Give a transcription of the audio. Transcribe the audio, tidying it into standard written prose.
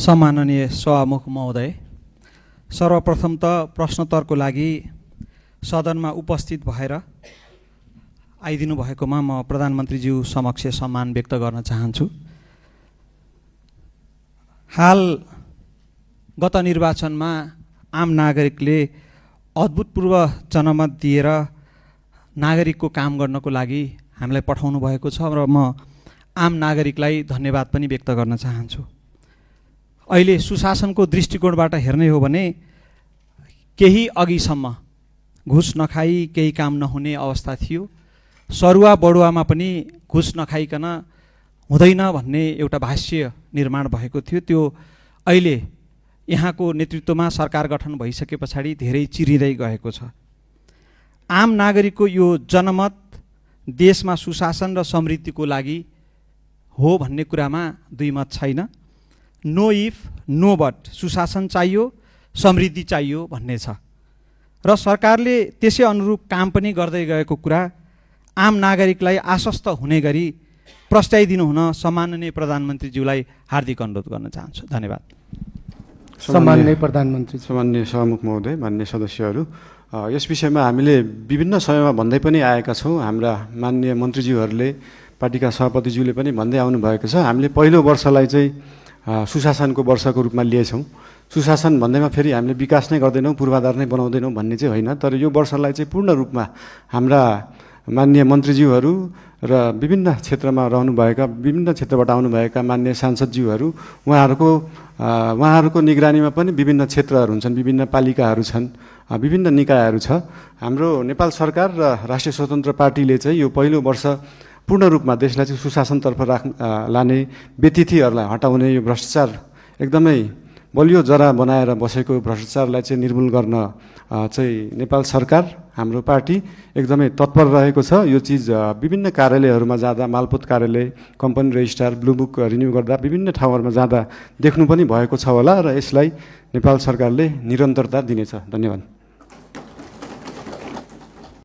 सम्माननीय सभामुख महोदय, सर्वप्रथम त प्रश्नोत्तरको लागि सदनमा उपस्थित भएर आइदिनु भएकोमा म प्रधानमन्त्रीज्यू समक्ष सम्मान व्यक्त गर्न चाहन्छु। हाल गत निर्वाचनमा आम नागरिकले अभूतपूर्व जनमत दिएर नागरिकको काम गर्नको लागि हामीलाई पठाउनु भएको छ र म आम नागरिकलाई धन्यवाद पनि व्यक्त गर्न चाहन्छु। अहिले सुशासनको दृष्टिकोणबाट हेर्ने हो भने केही अघिसम्म घुस नखाई केही काम नहुने अवस्था थियो। सरुवा बडुवामा पनि घुस नखाइकन हुँदैन भन्ने एउटा भाष्य निर्माण भएको थियो। त्यो अहिले यहाँको नेतृत्वमा सरकार गठन भइसके पछाडि धेरै चिरिँदै गएको छ। आम नागरिकको यो जनमत देशमा सुशासन र समृद्धिको लागि हो भन्ने कुरामा दुई मत छैन। नो इफ नो बट, सुशासन चाहियो, समृद्धि चाहियो भन्ने छ र सरकारले त्यसै अनुरूप काम पनि गर्दै गएको कुरा आम नागरिकलाई आश्वस्त हुने गरी प्रस्ताइदिनु हुन सम्माननीय प्रधानमन्त्रीज्यूलाई हार्दिक अनुरोध गर्न चाहन्छु। धन्यवाद। सम्माननीय प्रधानमन्त्री, सम्माननीय सभामुख महोदय, माननीय सदस्यहरू, यस विषयमा हामीले विभिन्न समयमा भन्दै पनि आएका छौँ। हाम्रा माननीय मन्त्रीज्यूहरूले, पार्टीका सभापतिज्यूले पनि भन्दै आउनु भएको छ। हामीले पहिलो वर्षलाई चाहिँ सुशासनको वर्षको रूपमा लिएछौँ। सुशासन भन्दैमा फेरि हामीले विकास नै गर्दैनौँ, पूर्वाधार नै बनाउँदैनौँ भन्ने चाहिँ होइन, तर यो वर्षलाई चाहिँ पूर्ण रूपमा हाम्रा माननीय मन्त्रीज्यूहरू र विभिन्न क्षेत्रमा रहनुभएका, विभिन्न क्षेत्रबाट आउनुभएका माननीय सांसदज्यूहरू, उहाँहरूको निगरानीमा पनि विभिन्न क्षेत्रहरू हुन्छन्, विभिन्न पालिकाहरू छन्, विभिन्न निकायहरू छ। हाम्रो नेपाल सरकार र राष्ट्रिय स्वतन्त्र पार्टीले चाहिँ यो पहिलो वर्ष पूर्ण रूपमा देशलाई चाहिँ सुशासनतर्फ लाने, व्यतिथिहरूलाई हटाउने, यो भ्रष्टाचार एकदमै बलियो जरा बनाएर बसेको भ्रष्टाचारलाई चाहिँ निर्मूल गर्न चाहिँ नेपाल सरकार, हाम्रो पार्टी एकदमै तत्पर रहेको छ। यो चिज विभिन्न कार्यालयहरूमा जाँदा, मालपोत कार्यालय, company registrar, blue book renew गर्दा विभिन्न ठाउँहरूमा जाँदा देख्नु पनि भएको छ होला र यसलाई नेपाल सरकारले निरन्तरता दिनेछ। धन्यवाद।